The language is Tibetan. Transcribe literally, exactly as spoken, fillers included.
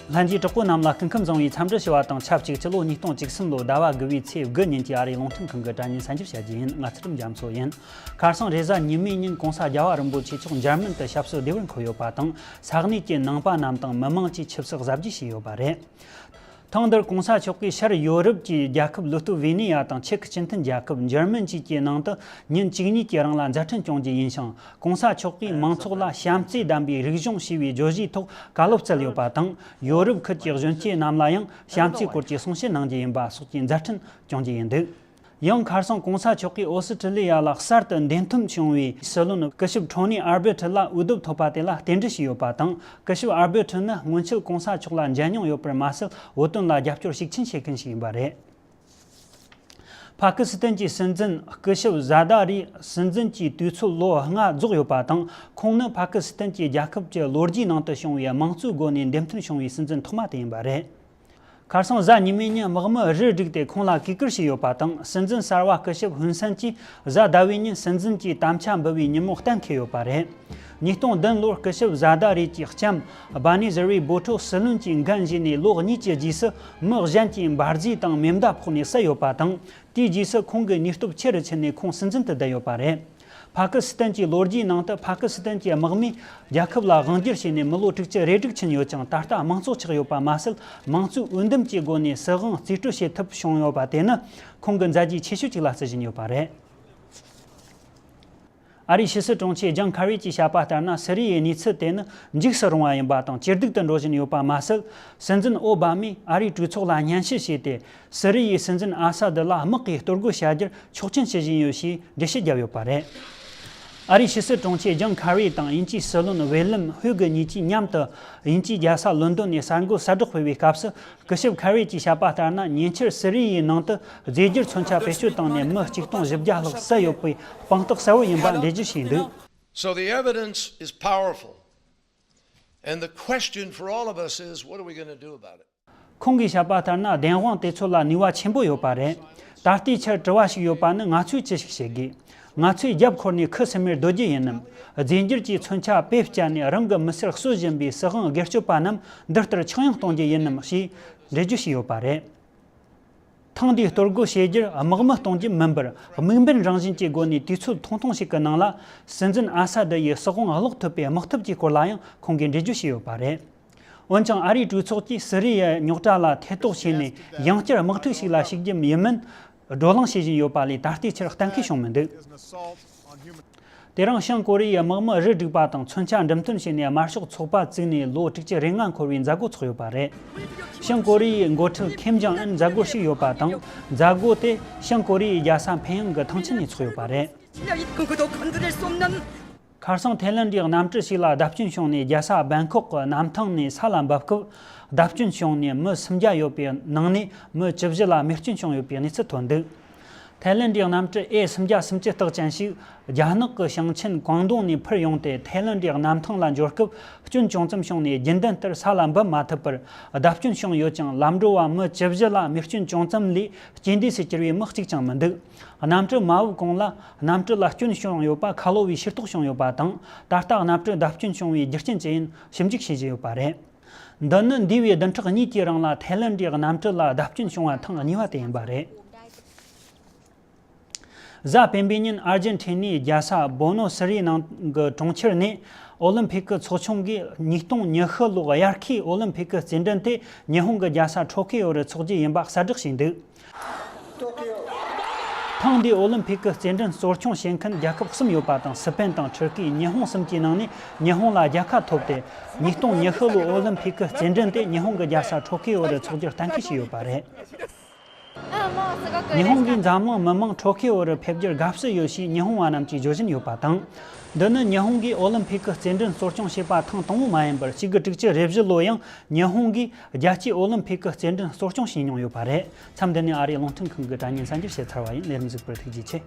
ལྷན་རྒྱས་གྲོགས་པོ་རྣམས་ལ་སྐུ་ཁམས་བཟང་བའི་འཚམས་འདྲི་ཞུ་བ་དང་ཆབས་ཅིག་ཕྱི་ལོ་ཉིས་སྟོང་བཅུ་གསུམ་ལོའི་ཟླ་བ་དགུ་བའི་ཚེས་དགུ་ཉིན་གྱི་ཨ་རིའི་རླུང་འཕྲིན་ཁང་གི་དྲ་བརྙན་གསར་འགྱུར་བཤད་རྒྱུ་ཡིན། ང་ཚེ་རིང་རྒྱ་མཚོ་ཡིན། ཁ་སང་རེས་གཟའ་ཉི་མའི་ཉིན་༸གོང་ས་རྒྱལ་བ་རིན་པོ་ཆེ་མཆོག་འཇར་མན་དུ་ཞབས་སོར་བདེ་བར་འཁོད་ཡོད་པ་དང་། ས་གནས་ཀྱི་ནང་པ་རྣམས་དང་མི་མང་བཅས་ཆིབས་སུ་གཟབ་རྒྱས་བྱས་ཡོད་པ་རེད། ཐེངས་འདིར་༸གོང་ས་མཆོག་གིས་ཤར་ཡོ་རོབ་ཀྱི་རྒྱལ་ཁབ་ལི་ཐུ་ཝེ་ནི་ཡ་དང་ཆེག་སྤྱི་མཐུན་རྒྱལ་ཁབ་འཇར་མན་བཅས་ཀྱི་ནང་དུ་ཉིན་གཅིག་གཉིས་ཀྱི་རིང་ལ་མཛའ་འཕྲིན་སྐྱོང་རྒྱུ་ཡིན་ཞིང་། ༸གོང་ས་མཆོག་གིས་མང་ཚོགས་ལ་བྱམས་བརྩེ་ལྡན་པའི་རིག་གཞུང་ཞེས་པའི་བརྗོད་གཞིའི་ཐོག་བཀའ་སློབ་སྩལ་ཡོད་པ་དང་། ཡོ་རོབ་ཁུལ་གྱི་གཞོན་སྐྱེས་རྣམས་ལ་ཡང་བྱམས་བརྩེའི་སྐོར་གྱི་གསུང་བཤད་གནང་རྒྱུ་ཡིན་པ་སོགས་ཀྱི་མཛའ་འཕྲིན་སྐྱོང་རྒྱུ་ཡིན་འདུག། ཡང་ཁ་སང་༸གོང་ས་མཆོག་གིས་ཨོ་སི་ཁྲི་ལི་ཡ་ལ་གསར་དུ་འདེམས་ཐོན་བྱུང་བའི་སྲིད་བློན་སྐུ་ཞབས་ཁྲོ་ནི་ཨར་བེ་ཁྲི་ལ་འོས་ཐོབ་ཐོབ་པ་དེ་ལ་རྟེན་འབྲེལ་ཞུས་ཡོད་པ་དང་། སྐུ་ཞབས་ཨར་བེ་ཁྲི་ནི་སྔོན་ཆད་༸གོང་ས་མཆོག་ལ་མཇལ་མྱོང་ཡོད་པར་མ་ཟད། བོད་དོན་ལ་རྒྱབ་སྐྱོར་ཤུགས་ཆེན་བྱེད་མཁན་ཞིག་ཡིན་པ་རེད། ཕ་ཀི་སི་ཐན་གྱི་སྲིད་འཛིན་སྐུ་ཞབས་ཟ་དཱ་རིའི་སྲིད་འཛིན་གྱི་དུས་ཚོད་ལོ་ལྔ་རྫོགས་ཡོད་པ་དང་། ཁོང་ནི་ཕ་ཀི་སི་ཐན་གྱི་རྒྱལ་ཁབ་ཀྱི་ལོ་རྒྱུས་ནང་དུ་བྱུང་བའི་དམངས་གཙོའི་སྒོ་ནས་འདེམས་ཐོན་བྱུང་བའི་སྲིད་འཛིན་ཐོག་མ་དེ་ཡིན་པ་རེད། ཁ་སང་གཟའ་ཉི་མའི་ཉིན་དམག་མི་རུ་བསྒྲིགས་ཏེ་ཁོང་ལ་གུས་བཀུར་བྱས་ཡོད་པ་དང་། སྲིད་འཛིན་གསར་བ་སྐུ་ཞབས་ཧུན་སན་གྱིས་གཟའ་ཟླ་བའི་ཉིན་སྲིད་འཛིན་གྱི་དམ་བཅའ་འབུལ་བའི་ཉིན་མོ་གཏན་འཁེལ་ཡོད་པ་རེད། ཉིས་སྟོང་བདུན་ལོར་སྐུ་ཞབས་ཟ་དཱ་རི་གྱི་ལྕམ་བྷ་ནི་ཟེར་བའི་བོད་ཕྲུག་སྲིད་བློན་གྱི་འགན་བཞེས་ནས་ལོ་གཉིས་ཀྱི་རྗེས་སུ། མི་གཞན་གྱིས་འབར་རྫས་དང་མེ་མདའ་ཕོག་ནས་བསད་ཡོད་པ་དང་། དེའི་རྗེས་སུ་ཁོང་གི་ནུས་སྟོབས་ཆེ་རུ་ཕྱིན་ནས་ཁོང་སྲིད་འཛིན་དུ་བསྡད་ཡོད་པ་རེད། ཕ་ཀི་སི་ཐན་གྱི་ལོ་རྒྱུས་ནང་དུ་ཕ་ཀི་སི་ཐན་གྱི་དམག་མིས་རྒྱལ་ཁབ་ལ་དབང་སྒྱུར་བྱས་ནས་མི་ལོ་དྲུག་ཅུ་རེ་དྲུག་ཕྱིན་ཡོད་ཀྱང་། ད་ལྟ་དམངས་གཙོ་ཆགས་ཡོད་པ་མ་ཟད། དམངས་གཙོའི་འོས་འདེམས་ཀྱི་སྒོ་ནས་སྲིད་དབང་རྩིས་སྤྲོད་བྱེད་ཐུབ་བྱུང་ཡོད་པ་དེ་ནི་ཁོང་གི་མཛད་རྗེས་ཆེ་ཤོས་ཅིག་ལ་བརྩི་བཞིན་ཡོད་པ་རེད། ཨ་རིའི་ཕྱི་སྲིད་དྲུང་ཆེ་ཇོན་ཁ་རི་གྱིས་བཤད་པ་ལྟར་ན། སི་རི་ཡའི་གནས་ཚུལ་དེ་ནི་འཇིགས་སུ་རུང་བ་ཡིན་པ་དང་། ཇེ་སྡུག་ཏུ་འགྲོ་བཞིན་ཡོད་པ་མ་ཟད། སྲིད་འཛིན་ཨོ་བྷ་མས་ཨ་རིའི་གྲོས་ཚོགས་ལ་སྙན་ཞུ་བྱས་ཏེ། སི་རི་ཡའི་སྲིད་འཛིན་ཨ་ས་དི་ལ་དམག་གིས་གཏོར་རྒོལ་བྱ་རྒྱུར་ཆོག་མཆན་ཞུ་བཞིན་ཡོད་ཞེས་འགྲེལ་བཤད་བརྒྱབ་ཡོད་པ་རེད། ཨ་རིའི་ཕྱི་སྲིད་དྲུང་ཆེ་ཇོན་ཁ་རི་དང་དབྱིན་ཇིའི་སྲིད་བློན་ཝེ་ལིམ་ཧུའུ་གི་གཉིས་ཀྱིས་མཉམ་དུ་དབྱིན་ཇིའི་རྒྱལ་ས་ལོན་ཌོན་ནས་གསར་འགོད་གསལ་བསྒྲགས་སྤེལ་བའི་སྐབས་སུ། སྐུ་ཞབས་ཁ་རི་གྱིས་བཤད་པ་ལྟར་ན། ཉེ་ཆར་སི་རི་ཡའི་ནང་དུ་རྫས་འགྱུར་མཚོན་ཆ་བེད་སྤྱོད་བཏང་ནས་མི་ཆིག་སྟོང་བཞི་བརྒྱ་ལྷག་བསད་ཡོད་པའི་དཔང་རྟགས་གསལ་བོ་ཡིན་པ་འགྲེལ་བརྗོད་བྱས་འདུག། So the evidence is powerful. And the question for all of us is, what are we going to do about it? ཁོང་གིས་བཤད་པ་ལྟར་ན། བདེན་དཔང་དེ་ཚོ་ལ་ནུས་པ་ཆེན་པོ་ཡོད་པ་རེད། ད་ལྟའི་ཆར་དྲི་བ་ཞིག་ཡོད་པ་ནི། ང་ཚོས་ཅི་ཞིག་བྱེད་དགོས། ང་ཚོས་རྒྱབ་འཁོར་ནས་ཁུ་སིམ་མེར་སྡོད་རྒྱུ་ཡིན་ནམ། རྫས་འགྱུར་གྱི་མཚོན་ཆ་བེད་སྤྱད་ནས་རང་གི་མི་སེར་གསོད་བཞིན་པའི་སྲིད་དབང་སྒེར་གཅོད་པ་རྣམས་འདི་ལྟར་ཆག་ཡང་གཏོང་རྒྱུ་ཡིན་ནམ་ཞེས་འགྲེལ་བརྗོད་བྱས་ཡོད་པ་རེད། ཐེངས་འདིའི་གཏོར་རྒོལ་བྱེད་རྒྱུར་དམག་མི་གཏོང་རྒྱུ་མིན་པར། དམིགས་འབེན་རང་བཞིན་གྱི་སྒོ་ནས་དུས་ཚོད་ཐུང་ཐུང་ཞིག་གི་ནང་ལ། སྲིད་འཛིན་ཨ་ས་དི་ཡི་སྲིད་དབང་སློག་ཐུབ་པའི་དམག་འཐབ་ཀྱི་སྐོར་ལ་ཡང་ཁོང་གིས་འགྲེལ་བརྗོད་བྱས་ཡོད་པ་རེད། འོན་ཀྱང་། ཨ་རིའི་གྲོས་ཚོགས་ཀྱིས་སི་རི་ཡའི་རྙོག་དྲ་ལ་ཐེ་གཏོགས་བྱས་ནས། ཡང་བསྐྱར་དམག་འཁྲུག་ཞིག་ལ་ཞུགས་རྒྱུ་ཡིན་མིན་བགྲོ་གླེང་བྱེད་བཞིན་ཡོད་པ་ལས། ད་ལྟའི་ཆར་གཏན་འཁེལ་བྱུང་མི་འདུག། དེ་རིང་བྱང་ཀོ་རི་ཡའི་དམག་མི་རུ་བསྒྲིགས་པ་དང་མཚོན་ཆ་འགྲེམས་སྟོན་བྱས་ནས་དམར་ཤོག་ཚོགས་པ་བཙུགས་ནས་ལོ་དྲུག་ཅུ་རེ་ལྔ་འཁོར་བའི་མཛད་སྒོ་འཚོགས་ཡོད་པ་རེད། བྱང་ཀོ་རི་ཡའི་འགོ་ཁྲིད་ཁིམ་ཇང་ཨུན་མཛད་སྒོར་ཞུགས་ཡོད་པ་དང་། མཛད་སྒོ་དེ་བྱང་ཀོ་རི་ཡའི་རྒྱལ་ས་ཕིན་ཡང་གི་ཐང་ཆེན་ནས་འཚོགས་ཡོད་པ་རེད། ཁ་སང་ཐའི་ལེན་ཌིའི་གནམ་གྲུ་ཞིག་ལ་བརྡབ་སྐྱོན་བྱུང་ནས། རྒྱལ་ས་བེང་ཀོག་གི་གནམ་ཐང་ནས་ས་ལ་འབབ་སྐབས། བརྡབ་སྐྱོན་བྱུང་ནས་མི་སུམ་བརྒྱ་ཡོད་པའི་ནང་ནས་མི་བཅུ་བཞི་ལ་རྨས་སྐྱོན་བྱུང་ཡོད་པའི་གནས་ཚུལ་ཐོན་འདུག། ཐའི་ལེན་ཌིའི་གནམ་གྲུ་ཨེ་སུམ་བརྒྱ་སུམ་ཅུ་རྟགས་ཅན་ཞིག་རྒྱ་ནག་གི་ཞིང་ཆེན་ཀོང་ཏུང་ནས་འཕུར་ཡོང་སྟེ། ཐའི་ལེན་ཌིའི་གནམ་ཐང་ལ་འབྱོར་སྐབས། སྐྱོན་ཅུང་ཙམ་བྱུང་ནས་རྒྱུན་ལྡན་ལྟར་ས་ལ་འབབ་མ་ཐུབ་པར་བརྡབ་སྐྱོན་བྱུང་ཡོད་ཀྱང་། ལམ་འགྲོ་བ་མི་བཅུ་བཞི་ལ་རྨས་སྐྱོན་ཅུང་ཙམ་ལས། རྐྱེན་འདས་སུ་གྱུར་བའི་མི་གཅིག་ཀྱང་མི་འདུག། གནམ་གྲུ་མ་བབས་གོང་ལ། གནམ་གྲུ་ལ་སྐྱོན་བྱུང་ཡོད་པ་ཁ་ལོ་བའི་ཤེས་རྟོགས་བྱུང་ཡོད་པ་དང་། ད་ལྟ་གནམ་གྲུ་བརྡབ་སྐྱོན་བྱུང་བའི་རྒྱུ་རྐྱེན་ཅི་ཡིན་ཞིབ་འཇུག་བྱེད་བཞིན་ཡོད་པ་རེད། འདི་ནི་འདས་པའི་བདུན་ཕྲག་གཉིས་ཀྱི་རིང་ལ་ཐའི་ལེན་ཌིའི་གནམ་གྲུ་ལ་བརྡབ་སྐྱོན་བྱུང་བ་ཐེངས་གཉིས་པ་དེ་ཡིན་པ་རེད། གཟའ་སྤེན་པའི་ཉིན་ཨར་ཇེན་ཊི་ནའི་རྒྱལ་ས་བོ་ནོ་སི་རི་ནང་གི་གྲོང་ཁྱེར་ནས། ཨོ་ལིམ་ཕིག་གི་ཚོགས་ཆུང་གིས་ཉིས་སྟོང་ཉི་ཤུ་ལོའི་དབྱར་ཁའི་ཨོ་ལིམ་ཕིག་གི་རྩེད་འགྲན་དེ་ཉི་ཧོང་གི་རྒྱལ་ས་ཊོ་ཀི་ཡོ་རུ་འཚོགས་རྒྱུ་ཡིན་པ་གསལ་བསྒྲགས་བྱས་འདུག། ཐེངས་འདིའི་ཨོ་ལིམ་ཕིག་གི་རྩེད་འགྲན་གཙོ་སྐྱོང་བྱེད་མཁན་རྒྱལ་ཁབ་གསུམ་ཡོད་པ་དང་། སི་པན་དང་ཊུར་ཀི། ཉི་ཧོང་གསུམ་གྱི་ནང་ནས་ཉི་ཧོང་ལ་རྒྱལ་ཁ་ཐོབ་སྟེ། ཉིས་སྟོང་ཉི་ཤུ་ལོའི་ཨོ་ལིམ་ཕིག་གི་རྩེད་འགྲན་དེ་ཉི་ཧོང་གི་རྒྱལ་ས་ཊོ་ཀི་ཡོ་རུ་འཚོགས་རྒྱུར་གཏན་འཁེལ་བྱས་ཡོད་པ་རེད། ཉི་ཧོང་གི་འཛམ་གླིང་མི་མང་ཊོ་ཀི་ཡོ་རུ་ཕེབས་རྒྱུར་དགའ་བསུ་ཡོད་ཞེས་ཉི་ཧོང་བ་རྣམས་ཀྱིས་བརྗོད་བཞིན་ཡོད་པ་དང་། འདི་ནི་ཉི་ཧོང་གིས་ཨོ་ལིམ་ཕིག་གི་རྩེད་འགྲན་གཙོ་སྐྱོང་བྱས་པ་ཐེངས་དང་པོ་མ་ཡིན་པར། གཅིག་དགུ་དྲུག་ཅུ་རེ་བཞི་ལོ་ཡང་ཉི་ཧོང་གིས་རྒྱལ་སྤྱིའི་ཨོ་ལིམ་ཕིག་གི་རྩེད་འགྲན་གཙོ་སྐྱོང་བྱས་མྱོང་ཡོད་པ་རེད། མཚམས་འདི་ནས་ཨ་རིའི་རླུང་འཕྲིན་ཁང་གི་དྲ་བརྙན་གསར་འགྱུར་བཤད་ཚར་བ་ཡིན། ལས་རིམ་གཟིགས་པར་ཐུགས་རྗེ་ཆེ།